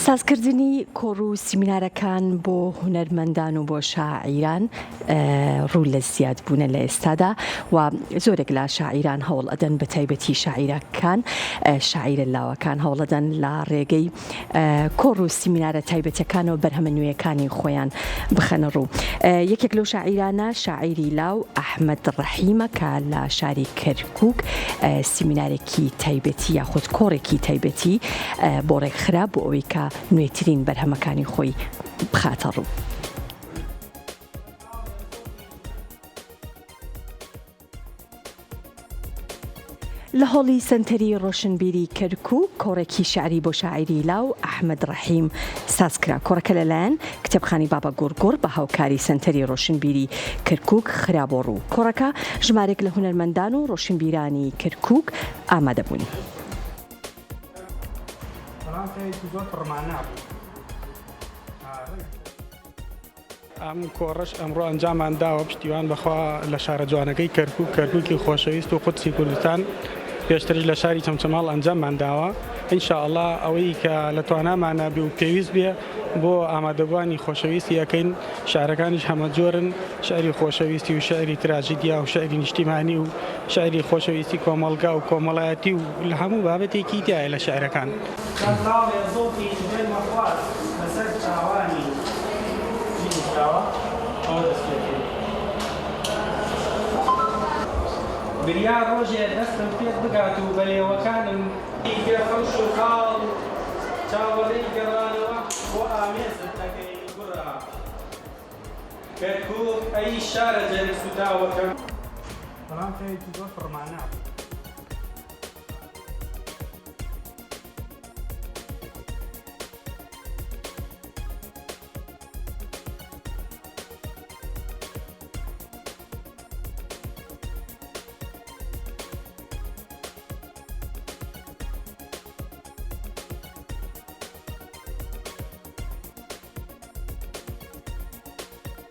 سازکردنی کۆڕ و سیمینارەکان بۆ هونەرمەندان و بۆ شاعیران ڕوو لە زیادبوونە لە ئێستادا و زۆرێک لە شاعیران هەوڵ ئەدەن بە تایبەتی شاعیرەکان شاعیرە لاوەکان هەوڵەدەن لە ڕێگەی کۆڕ و سیمینارە تایبەتەکانەوە بەرهەمە نوێیەکانی خۆیان بخەنە ڕوو. یەکێک لەو شاعیرانە شاعیری لاو ئەحمەد ڕەحیمە کە لە شاری کەرکووک سیمینارێکی تایبەتی یاخود کۆڕێکی تایبەتی بۆ ڕێکخرا بۆ ئەوەی کە نوێترین بەرهەمەکانی خۆی بخاتە ڕوو. لە هۆڵی سەنتەری ڕۆشنبیری کەرکووک کۆڕێکی شیعری بۆ شاعیری لاو ئەحمەد ڕەحیم سازکرا. کۆڕەکە لەلایەن کتێبخانەی بابا گوڕگوڕ بە هاوکاری سەنتەری ڕۆشنبیری کەرکووک خرابۆ ڕوو. کۆڕەکە ژمارێک لە هونەرمەندان و ڕۆشنبیرانی کەرکووک ئامادەبوون. ئەم کۆڕەش ئەمڕۆ ئەنجامان داوە پشتیوان بەخوا لە شارە جوانەکەی کەرکوک، کەرکوکی خۆشەویست و قودسی کوردستان، پێشتریش لە شاری چەمچەماڵ ئەنجاممان داوە، ان شاء اللە ئەوەی کە لە توانامانا بێ و پێویست بێ بۆ ئامادەبووانی خۆشەویستی ئەکەین، شعرەکانیش هەمەجۆرن، شعری خۆشەویستی و شعری تراژیدیا و شعری نیشتیمانی و شعری خۆشەویستی کۆمەڵگا و کۆمەڵایەتی و لە هەموو بابەتێکی تیایە لە شعرەکان. چەند تاڵێ زوڵفی گەرمەخواز بەسەر چاوانی چی نووسراوە ئەوە دەست پێ بکەین. بریا ڕۆژێ دەستم پێت بگات و بە لێوەکانم. بێ خەوش و خاڵ چاوەڕێی گەڕانەوە بۆ ئامێزت ئەکەی گوڕە کەرکووک ئەی شارە جەرگ سووتاوەکەم. بەڵام خەوێکی زۆر پڕ مانا بوو.